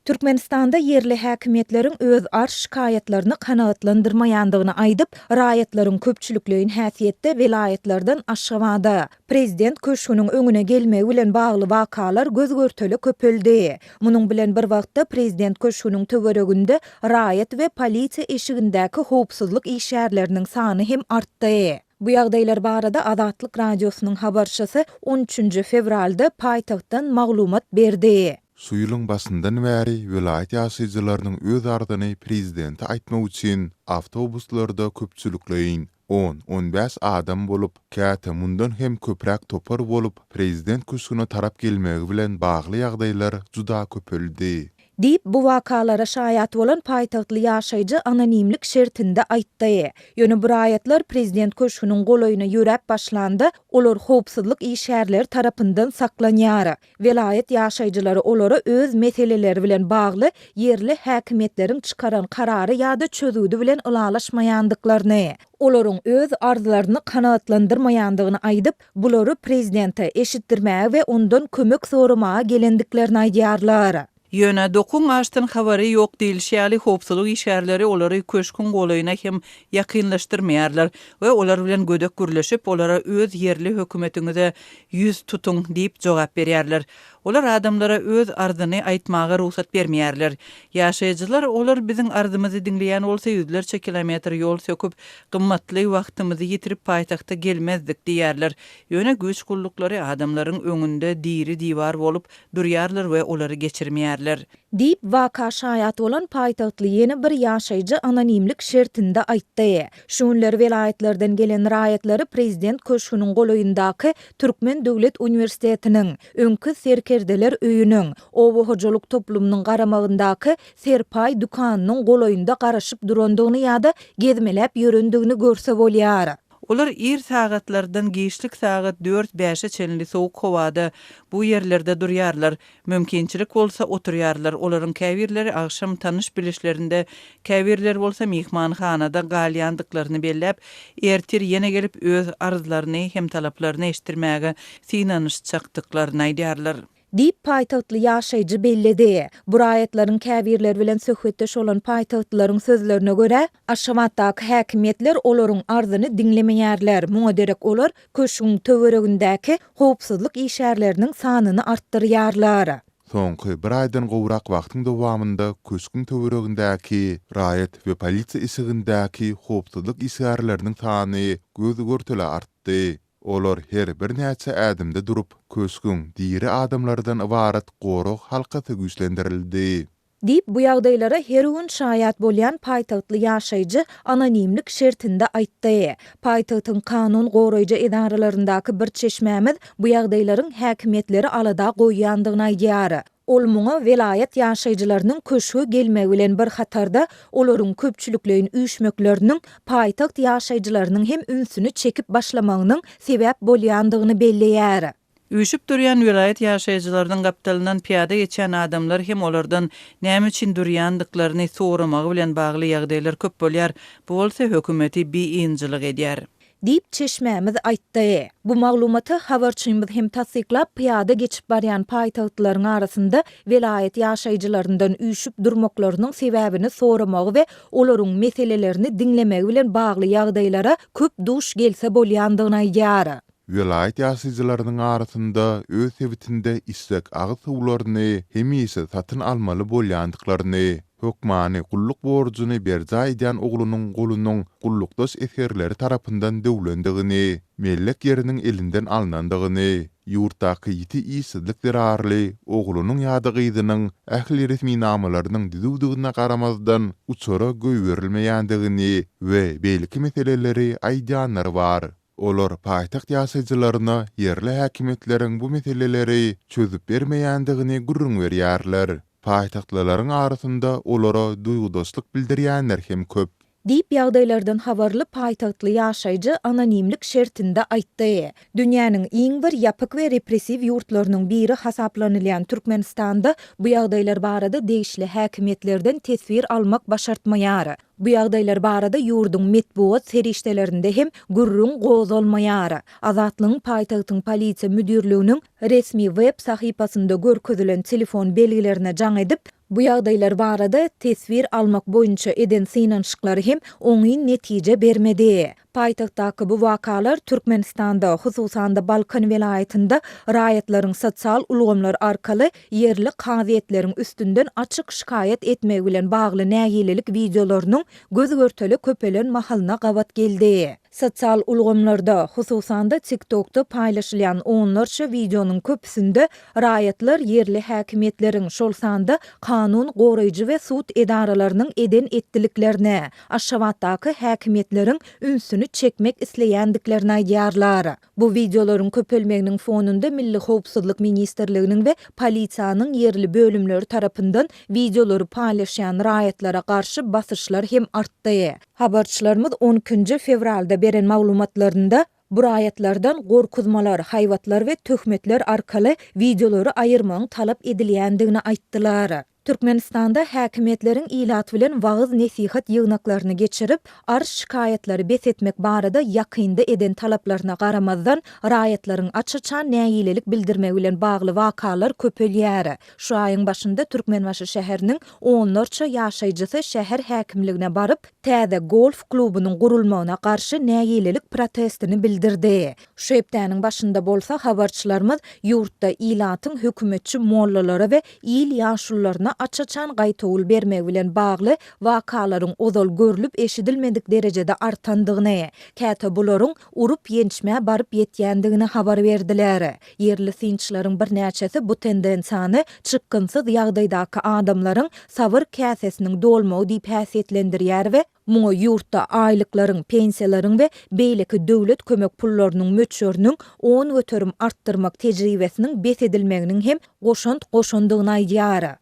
Türkmenistanda ýerli häkimiýetleriň öz arz-şikaýatlaryny kanagatlandyrmaýandygyny aýdyp, raýatlaryň köpçülikleýin häsiýetde welaýatlardan Aşgabada, prezident köşgüniň öňüne gelmegi bilen bagly wakalar göz-görtele köpeldi. Munuň bilen bir wagtda, prezident köşgüniň töwereginde raýat we polisiýa eşigindäki howpsuzlyk işgärleriniň sany hem artdy. Bu ýagdaýlar barada Azatlyk Radiosynyň habarçysy on üçünji fewralda paýtagtdan maglumat berdi. Şu ýylyň başyndan bäri welaýat ýaşaýjylarynyň öz arzyny prezidente aýtmak üçin awtobuslarda köpçülikleýin, on, on bäş adam bolup, käte mundan hem köpräk topar bolup, prezident köşgüne tarap gelmegi bilen bagly ýagdaýlar juda köpeldi. Diýip, bu wakalara şaýat bolan paýtagtly ýaşaýjy anonimlik şertinde aýtdy. Ýöne bu raýatlar prezident köşgüniň golaýyna ýöräp başlanda, olar howpsuzlyk işgärleri tarapyndan saklanýar. Welaýat ýaşaýjylary olara öz meseleleri bilen bagly ýerli häkimiýetleriň çykaran karary ýa-da çözgüdi bilen ylalaşmaýandyklaryny, olaryň öz arzlaryny kanagatlandyrmaýandygyny aýdyp, bulary prezidente eşitdirmäge we ondan kömek soramaga gelendiklerini aýdýarlar. Ýöne dokuň açdan habary ýok diýlişi ýaly, howpsuzlyk işgärleri olary köşgüň golaýyna hem ýakynlaşdyrmaýarlar we olar bilen gödek gürleşip, olara öz ýerli hökümetiňize ýüz tutuň diýip jogap berýärler. Olar adamlara öz arzyny aýtmaga rugsat bermeýärler. Ýaşaýjylar olar biziň arzymyzy diňleýän bolsa ýüzlerçe kilometr ýol söküp, gymmatly wagtymyzy ýitirip paýtagta gelmezdik diýýärler. Ýöne güýç gulluklary adamlaryň öňünde diri diwar bolup, durýarlar we olary geçirmeýärler. Diýip, waka şaýat bolan paýtagtly ýene bir ýaşaýjy anonimlik şertinde aýtdy. Şu günler welaýatlardan gelen raýatlary prezident köşgüniň golaýyndaky Türkmen döwlet uniwersitetiniň, öňki Serkerdeler öýüniň, oba hojalyk toplumynyň garamagyndaky Serpaý dükanynyň golaýynda garaşyp durandygyny ýa-da gezmeläp ýörendigini görse bolýar. Olar ir sagatlardan giçlik sagat dört-bäşe çenli sowuk howada bu ýerlerde durýarlar. Mümkinçilik bolsa oturýarlar. Olaryň käbirleri agşam tanyş-bilişlerinde, käbirleri bolsa myhmanhanada galýandyklaryny belläp, ertir ýene gelip öz arzlaryny hem talaplaryny eşitdirmäge synanyşjakdyklaryny aýdýarlar. Diýip, paýtagtly ýaşaýjy belledi. Bu raýatlaryň käbirleri bilen söhbetdeş bolan paýtagtlylaryň sözlerine görä, Aşgabatdaky häkimiýetler olaryň arzyny diňlemeýärler, muňa derek olar köşgüň töweregindäki howpsuzlyk işgärleriniň sanyny artdyrýarlar. Soňky bir aýdan gowrak wagtyň dowamynda köşgüň töweregindäki raýat we polisiýa eşigindäki howpsuzlyk işgärleriniň sany göz-görtele artdy. Olar her birnäçe ädimde durup, köşgüň diri adamlardan ybarat gorag halkasy güýçlendirildi. Diýip, bu ýagdaýlara her gün şaýat bolýan paýtagtly ýaşaýjy anonimlik şertinde aýtdy. Paýtagtyň kanun goraýjy edaralaryndaky bir çeşmämiz bu ýagdaýlaryň häkimiýetleri alada goýýandygyny aýdýar. Ol muňa welaýat ýaşaýjylarynyň köşge gelmegi bilen bir hatarda, olaryň köpçülikleýin üýşmekleriniň paýtagt ýaşaýjylarynyň hem ünsüni çekip başlamagynyň sebäp bolýandygyny belleýär. Üýşüp durýan welaýat ýaşaýjylarynyň gapdalyndan pyýada geçýän adamlar hem olardan näme üçin durýandyklaryny soramagy bilen bagly ýagdaýlar köp bolýar, bu bolsa hökümeti biynjylyk edýär. Diýip, çeşmämiz aýtdy. Bu maglumaty habarçymyz hem tassyklap, pyýada geçip barýan paýtagtlylaryň arasynda welaýat ýaşaýjylaryndan üýşüp durmaklarynyň sebäbini soramagy we olaryň meselelerini diňlemegi bilen bagly ýagdaýlara köp duş gelse bolýandygyny aýdýar. Welaýat ýaşaýjylarynyň arasynda öz sebitinde içjek agyz suwlaryny hemişe satyn almaly bolýandyklaryny, hökmany gulluk borjuny berjaý edýän oglunyň golunyň gullukdaş esgerleri tarapyndan döwlendigini, mellek ýeriniň elinden alnandygyny, ýurtdaky ýiti işsizlik zerarly oglunyň ýa-da gyzynyň ähli resminamalarynyň düzüwdigine garamazdan, uçara goýberilmeýändigini we beýleki meseleleri aýdýanlar bar. Olar paýtagt ýaşaýjylaryna ýerli häkimiýetleriň bu meseleleri çözüp bermeýändigini gürrüň berýärler. Paýtagtlylaryň arasynda olara duýgudaşlyk bildirýänler hem köp. Diýip, ýagdaýlardan habarly paýtagtly ýaşaýjy anonimlik şertinde aýtdy. Dünýäniň iň bir ýapyk we repressiw ýurtlarynyň biri hasaplanylýan Türkmenistanda bu ýagdaýlar barada degişli häkimiýetlerden teswir almak başartmaýar. Bu ýagdaýlar barada ýurduň metbugat serişdelerinde hem gürrüň gozgalmaýar. Azatlygyň paýtagtyň polisiýa müdirliginiň resmi web sahypasynda görkezilen telefon belgilerine jaň edip, Bu ýagdaýlar barada teswir almak boýunça eden synanyşyklary hem oňyn netije bermedi. Paýtagtdaky bu wakalar Türkmenistanda, hususan-da Balkan welaýatynda raýatlaryň sosial ulgamlar arkaly ýerli kazyýetleriň üstünden açyk şikaýat etmegi bilen bagly nägilelik wideolarynyň göz-görtele köpelen mahalyna gabat geldi. Sosial ulgamlarda, hususan-da TikTok-da paýlaşylýan onlarça wideonyň köpüsinde raýatlar ýerli häkimiýetleriň, şol sanda kanun goraýjy we sud edaralarynyň eden-etdiliklerine, Aşgabatdaky häkimiýetleriň ünsüni çekmek isleýändiklerini aýdýarlar. Bu wideolaryň köpelmeginiň fonunda Milli howpsuzlyk ministrliginiň we polisiýanyň ýerli bölümleri tarapyndan wideolary paýlaşýan raýatlara garşy basyşlar hem artdy. Habarçylarymyz on ikinji fewralda beren maglumatlarynda, bu raýatlardan gorkuzmalar, haýbatlar we töhmetler arkaly wideolary aýyrmagyň talap edilýändigini aýtdylar. Türkmenistanda häkimiýetleriň ilat bilen wagyz-nesihat ýygnaklaryny geçirip, arz-şikaýatlary bes etmek barada ýakynda eden talaplaryna garamazdan, raýatlaryň aç-açan nägilelik bildirmegi bilen bagly wakalar köpelýär. Şu aýyň başynda Türkmenbaşy şäheriniň onlarça ýaşaýjysy şäher häkimligine baryp, täze golf klubunyň gurulmagyna garşy nägilelik protestini bildirdi. Şu hepdäniň başynda bolsa habarçylarymyz ýurtda ilatyň hökümetçi mollalara we il ýaşulularyna aç-açan gaýtawul bermegi bilen bagly wakalaryň ozal görlüp-eşidilmedik derejede artandygyny, käte bularyň urup-ýençmä baryp ýetýändigini habar berdiler. Ýerli synçylaryň birnäçesi bu tendensiýany çykgynsyz ýagdaýdaky adamlaryň sabyr käsesiniň dolmagy diýip häsiýetlendirýär we Muňa ýurtda aýlyklaryň, pensiýalaryň we beýleki döwlet kömek pullarynyň möçberiniň 10% artdyrmak tejribesiniň bes edilmeginiň hem goşant goşandygyny aýdýar.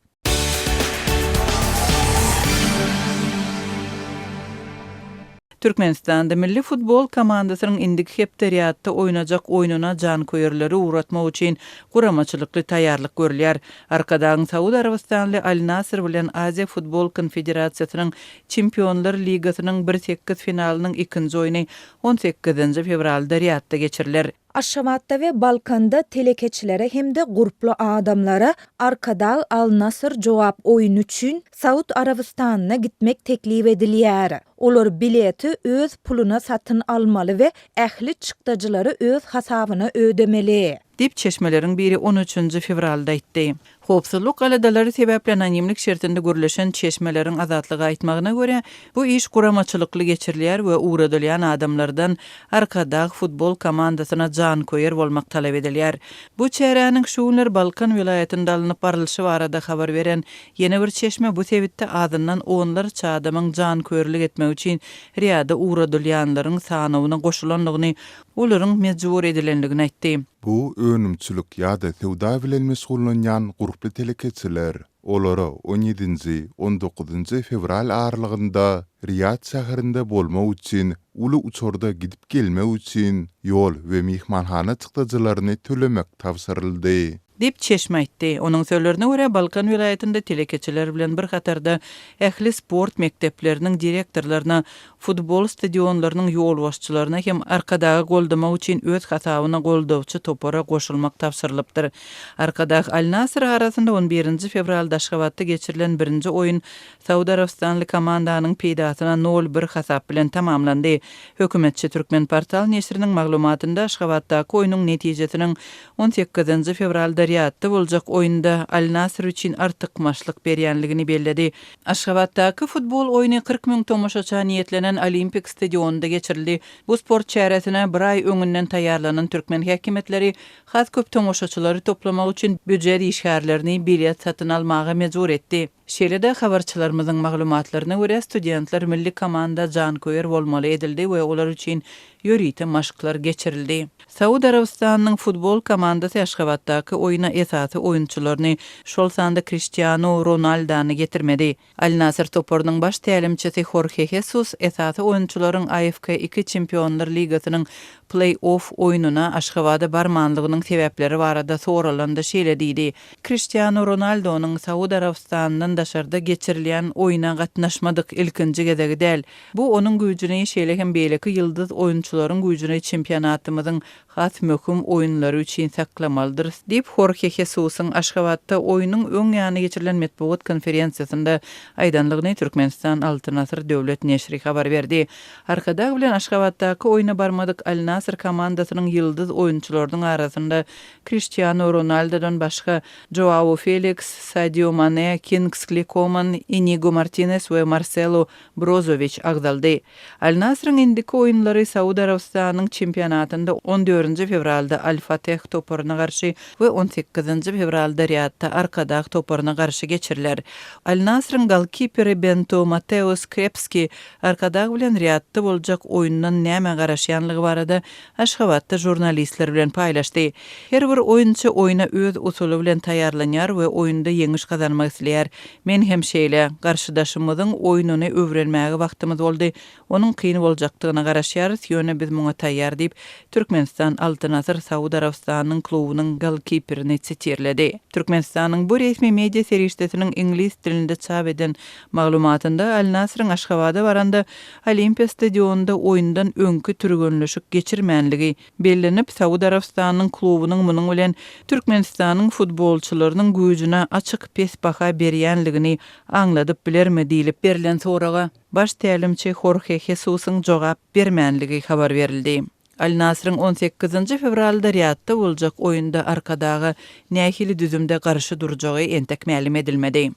Türkmenistanda milli futbol komandasynyň indiki hepde Riýadda oýnajak oýnuna janköýerleri ugratmak üçin guramaçylykly taýýarlyk görülýär. Arkadagyň saud arabystanly Al-Nasr bilen Aziýa futbol konfederasiýasynyň Çempionlar ligasynyň bir sekiz finalynyň ikinji oýny on sekizinji fewralda Riýadda geçiriler. Aşgabatda we Balkanda telekeçilere hem-de gurply adamlara Arkadag Al-Nasr jogap oýny üçin Saud Arabystanyna gitmek teklip edilýär. Olar bileti öz puluna satyn almaly we ähli çykdajylary öz hasabyna ödemeli. Diýip, çeşmeleriň biri on üçünji fewralda aýtdy. Howpsuzlyk aladalary sebäpli anonimlik şertinde gürleşen çeşmeleriň Azatlyga aýtmagyna görä, bu iş guramaçylykly geçirilýär we ugradylýan adamlardan Arkadag futbol komandasyna janköýer bolmak talap edilýär. Bu çäräniň şu günler Balkan welaýatynda alnyp barlyşy barada habar beren ýene bir çeşme bu sebitde azyndan onlarça adamyň janköýerlik etmek üçin Riýada ugradylýanlaryň sanawyna goşulandygyny, olaryň mejbur edilendigini aýtdy. Bu önümçilik ýa-da söwda bilen meşgullanýan gurply telekeçiler. Olara on ýedinji, on dokuzynjy fewral aralygynda Riýad şäherinde bolmak üçin uly uçarda gidip-gelmek üçin ýol we myhmanhana çykdajylaryny tölemek tabşyryldy. Diýip, çeşme aýtdy. Onuň sözlerine görä, Balkan welaýatynda telekeçiler bilen bir hatarda ähli sport mekdepleriniň direktorlaryna, futbol stadionlarynyň ýolbaşçylaryna hem Arkadagy goldamak üçin öz hasabyna goldawçy topara goşulmak tabşyrylypdyr. Arkadag Al-Nasr arasynda on birinji fewralda Aşgabatda geçirilen birinji oýun Saud Arabystanly komandanyň peýdasyna nol bir hasap bilen tamamlandy. Hökümetçi Türkmenportal neşiriniň maglumatynda Aşgabatdaky oýnuň netijesiniň On sekizinji fewralda Riýadda boljak oýunda Al-Nasr üçin artykmaçlyk berýänligini belledi. Aşgabatdaky futbol oýny 40 müň tomaşaça niýetlenen Olimpik stadionynda geçirildi. Bu sport çäresine bir aý öňünden taýýarlanan türkmen häkimiýetleri has köp tomaşaçylary toplamak üçin býujet işgärlerini bilet satyn almaga mejbur etdi. Şeýle-de, habarçylarymyzyň maglumatlaryna görä, studentler milli komanda janköýer bolmaly edildi we olar üçin ýörite maşklar geçirildi. Saud Arabystanynyň futbol komandasy Aşgabatdaky oýna esasy oýunçylaryny, şol sanda Kriştianu Ronaldany getirmedi. Al-Nasr toparynyň baş tälimçisi Horhe Hesus esasy oýunçylaryň AFK iki Çempionlar ligasynyň. pleý-off oýnuna Aşgabada barmanlygynyň sebäpleri barada soralanda şeýle diýdi, Kriştianu Ronaldonyň Saud Arabystanyndan daşarda geçirilýän oýna gatnaşmadyk ilkinji gezegi däl. Bu onuň güýjüni, şeýle hem beýleki ýyldyz oýunçylaryň güýjüni çempionatymyzyň has möhüm oýunlary üçin saklamalydyrys, diýip, Horhe Hesusyň Aşgabatda oýnuň öň ýany geçirilen metbugat konferensiýasynda aýdanlygyny Türkmenistan Altyn asyr döwlet neşiri habar berdi. Arkadag bilen Aşgabatdaky oýna barmadyk Al-Nasr komandasynyň ýyldyz oýunçylarynyň arasynda Kriştianu Ronaldodan başga Joao Feliks, Sadio Mane, Kingskli Koman, Inigo Martines we Marselo Brozowiç agzaldy. Al-Nasryň indiki oýunlary Saud Arabystanynyň çempionatynda on dördünji fewralda Al-Fateh toparyna garşy we on sekizinji fewralda Riadda Arkadag toparyna garşy geçiriler. Al-Nasryň golkiperi Bento Mateus Krepski Arkadag bilen Riadda boljak oýundan nämä garaşýanlygy barada Aşgabatda žurnalistler bilen paýlaşdy. Her bir oýunçy oýna öz usuly bilen taýýarlanýar we oýunda ýeňiş gazanmak isleýär. Men hem şeýle. Garşydaşymyzyň oýnuny öwrenmäge wagtymyz boldy. Onuň kyn boljakdygyna garaşýarys, ýöne biz muňa taýýar diýip, Türkmenistan Altyn asyr Saud Arabystanynyň klubunyň golkiperini sitirledi. Türkmenistanyň bu resmi media serişdesiniň iňlis dilinde çap eden maglumatynda Al-Nasryň Aşgabada baranda Olimpiýa stadionynda oýundan öňki türgenleşik geçirmänligi bellenip, Saud Arabystanynyň klubunyň munuň bilen Türkmenistanyň futbolçylarynyň güýjüne açyk pes baha berýänligini aňladyp bilermi diýlip berlen soraga baş tälimçi Horhe Hesusyň jogap bermänligi habar berildi. Al-Nasryň on sekizinji fewralda Riadda boljak oýunda Arkadaga nähili düzümde garşy durjagy entek mälim edilmedi.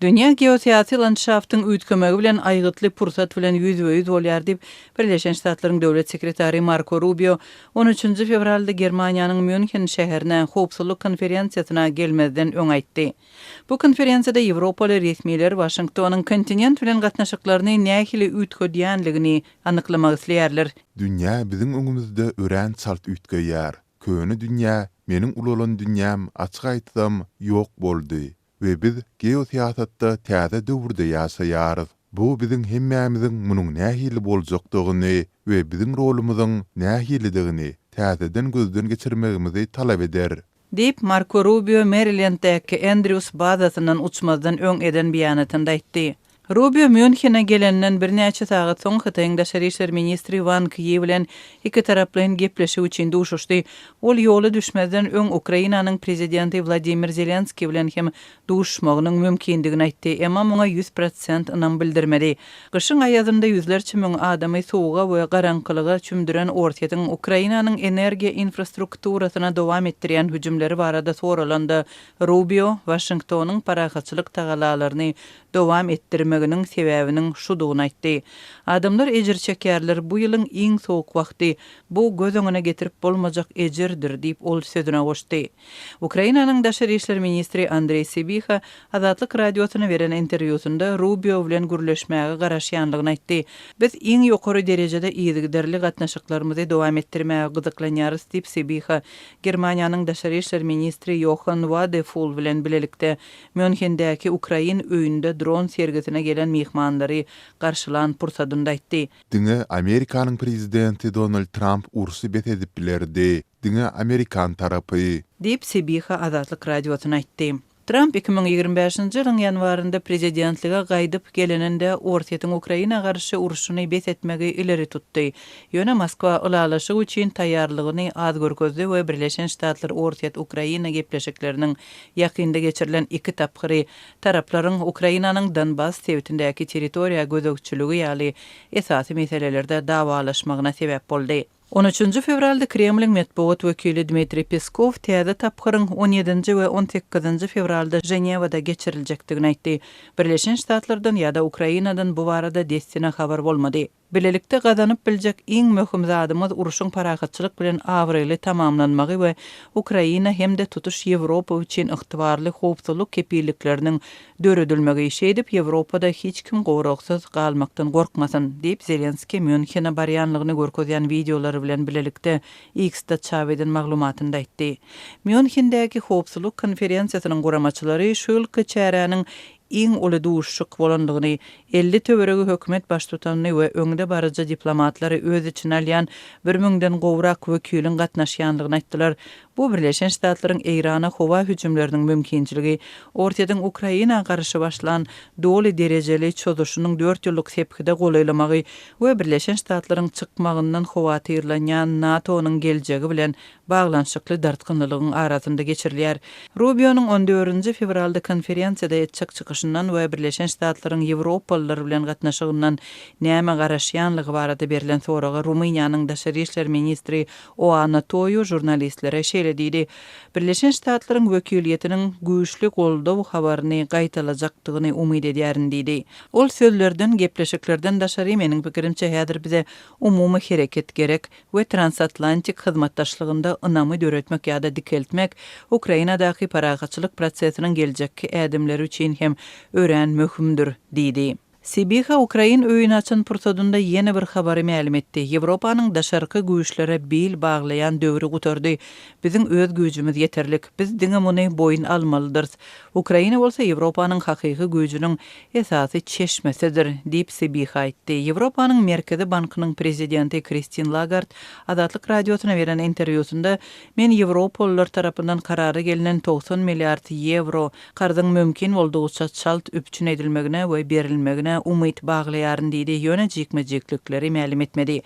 Dünýä geosyýasy landşaftyň üýtgemegi bilen aýgytly pursat bilen ýüzbe-ýüz bolýar diýip, Birleşen Ştatlaryň Döwlet sekretary Marko Rubio on üçünji fewralda Germaniýanyň Mýunhen şäherine howpsuzlyk konferensiýasyna gelmezden öň aýtdy. Bu konferensiýada ýewropaly resmiler Waşingtonyň kontinent bilen gatnaşyklaryny nähili üýtgedýänligini anyklamak isleýärler. Dünýä biziň öňümizde örän çalt üýtgeýär. Köne dünýä, meniň ulalan dünýäm, açyk aýtsam, ýok boldy we biz geosyýasatda täze döwürde ýaşaýarys. Bu biziň hemmämiziň munuň nähili boljakdygyny we biziň rolumyzyň nähilidigini täzeden gözden geçirmegimizi talap eder. Diýip, Marko Rubio Merilendäki Endrýus bazasyndan uçmazdan öň eden beýanatynda aýtdy. Rubio Mýunhene geleninden birnäçe sagat soň Hytaýyň daşary işler ministri Wang Ýi bilen ikitaraplaýyn gepleşik üçin duşuşdy. Ol ýola düşmezden öň Ukrainanyň prezidenti Wladimir Zelenskiý bilen hem duşuşmagynyň mümkindigini aýtdy, emma muňa 100% ynam bildirmedi. Gyşyň aýazynda ýüzlerçe müň adamy sowuga we garaňkylyga çümdüren Orsýetiň Ukrainanyň energiýa infrastrukturasyna dowam etdirýän hüjümleri barada soralanda, Rubio Waşingtonyň parahatçylyk tagallalaryny dowam etdirmeginiň sebäbiniň şudugyny aýtdy. Adamlar ejir çekýärler, bu ýylyň iň sowuk wagty, bu göz öňüne getirip bolmajak ejirdir diýip, ol sözüne goşdy. Ukrainanyň daşary işler ministri Andreý Sybiha Azatlyk Radiosyna beren interwýusynda Rubio bilen gürleşmäge garaşýanlygyny aýtdy. Biz iň ýokary derejede yzygiderli gatnaşyklarymyzy dowam etdirmäge gyzyklanýarys diýip, Sybiha Germaniýanyň daşary işler ministri Ýohann Wadeful bilen bilelikde Mýunhendäki Ukrain öýünde dron sergisine gelen myhmanlary garşylan pursadynda aýtdy. Diňe Amerikanyň prezidenti Donald Tramp urşy bes edip bilerdi. Diňe amerikan tarapy. Diýip, Sybiha Azatlyk Radiosyna aýtdy. Tramp 2025-nji ýylyň ýanwarynda prezidentlige gaýdyp geleninde Orsýetiň Ukraina garşy urşuny bes etmegi ileri tutdy. Ýöne Moskwa ylalaşyk üçin taýýarlygyny az görkezdi we Birleşen Ştatlar-Orsýet-Ukraina gepleşikleriniň ýakynda geçirilen iki tapgyry taraplaryň Ukrainanyň Donbass sebitindäki territoriýa gözegçiligi ýaly esasy meselelerde dawalaşmagyna sebäp boldy. On üçünji fewralda Kremliň metbugat wekili Dmitriý Peskow täze tapgyryň on ýedinji we on sekizinji fewralda Ženewada geçiriljekdigini aýtdy. Birleşen Ştatlardan ýa-da Ukrainadan bu barada dessine habar bolmady. Bilelikde gazanyp biljek iň möhüm zadymyz urşuň parahatçylyk bilen abraýly tamamlanmagy we Ukraina hem-de tutuş Ýewropa üçin ygtybarly howpsuzlyk kepillikleriniň döredilmegi, şeýdip Ýewropada hiç kim goragsyz galmakdan gorkmasyn, diýip, Zelenskiý Mýunhene barýanlygyny görkezýän wideolary bilen bilelikde X-de çap eden maglumatynda aýtdy. Mýunhendäki howpsuzlyk konferensiýasynyň guramaçylary şu ýylky çäräniň. iň uly duşuşyk bolandygyny, 50 töweregi hökümet baştutanyny we öňde baryjy diplomatlary öz içine alýan bir müňden gowrak wekiliň gatnaşýandygyny aýtdylar. Bu Birleşen Ştatlaryň Eýrana howa hüjümleriniň mümkinçiligi, Orsýetiň Ukraina garşy başlan doly derejeli çozuşynyň dört ýyllyk sepgide golaýlamagy we Birleşen Ştatlaryň çykmagyndan howatyrlanýan NATO-nyň geljegi bilen baglanyşykly dartgynlylygyň arasynda geçirilýär. Rubionyň on dördünji fewralda konferensiýada etjek çykyşyndan we Birleşen Ştatlaryň ýewropalylar bilen gatnaşygyndan nämä garaşýanlygy barada berlen soraga Rumyniýanyň daşary işler ministri Oana Toýu žurnalistlere şeýle diýdi, Birleşen Ştatlaryň wekiliýetiniň güýçli goldaw habaryny gaýtalajakdygyny umyt edýärin diýdi. Ol sözlerden, gepleşiklerden daşary, meniň pikirimçe, häzir bize umumy hereket gerek we transatlantik hyzmatdaşlygynda ynamy döretmek ýa-da dikeltmek Ukrainadaky parahatçylyk prosesiniň geljekki ädimleri üçin hem örän möhümdir diýdi. Sybiha ukrain öýüni açan pursadynda ýene bir habary mälim etdi, Ýewropanyň daşarky güýçlere bil baglaýan döwri gutardy. Biziň öz güýjümiz ýeterlik. Biz diňe muny boýun almalydyrys. Ukraina bolsa Ýewropanyň hakyky güýjüniň esasy çeşmesidir, diýip Sybiha aýtdy. Ýewropanyň Merkezi bankynyň prezidenti Kristin Lagard Azatlyk Radiosyna beren interwýusynda, Men ýewropalylar tarapyndan karara gelnen 90 milliard ýewro Karzyň mümkin boldugyça çalt üpjün edilmegine we berilmegine umyt baglaýaryn diýdi, ýöne jikme-jiklikleri mälim etmedi.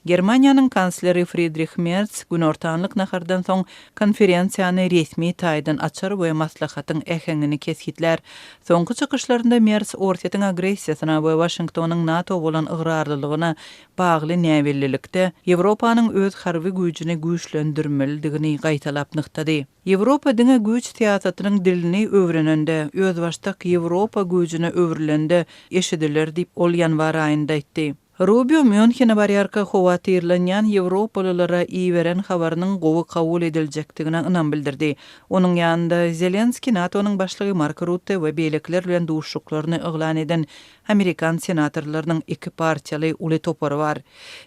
Germaniýanyň kansleri Fridrih Merz günortanlyk nahardan soň konferensiýany resmi taýdan açar we maslahatyň äheňini kesgitlär. Soňky çykyşlarynda Merz Orsýetiň agressiýasyna we Waşingtonyň NATO bolan ygrarlylygyna bagly näbellilikde Ýewropanyň öz harby güýjüni güýçlendirmelidigini gaýtalap nygtady. Ýewropa diňe güýç syýasatynyň dilini öwrenende, özbaşdak Ýewropa güýjüne öwrülende eşidiler diýip, ol ýanwar aýynda aýtdy. Rubio Mýunhene barýarka howatyrlanýan ýewropalylara iberen habarynyň gowy kabul ediljekdigine ynam bildirdi. Onuň ýanynda Zelenskiý, NATO-nyň başlygy Mark Rutte we beýlekiler bilen duşuşyklaryny yglan eden amerikan senatorlarynyň iki partiýaly uly topary bar.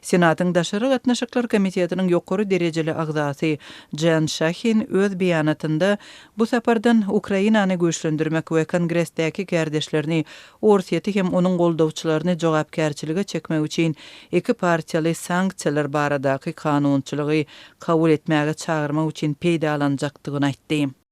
Senatyň Daşary gatnaşyklar komitetiniň ýokary derejeli agzasy Jen Şahin öz beýanatynda bu sapardan Ukrainany güýçlendirmek we Kongresdäki kärdeşlerini, Orsýeti hem onuň goldawçylaryny jogapkärçilige çekmek üçin iki partiýaly sanksiýalar baradaky kanunçylygy kabul etmäge çagyrmak üçin peýdalanjakdygyny aýtdy.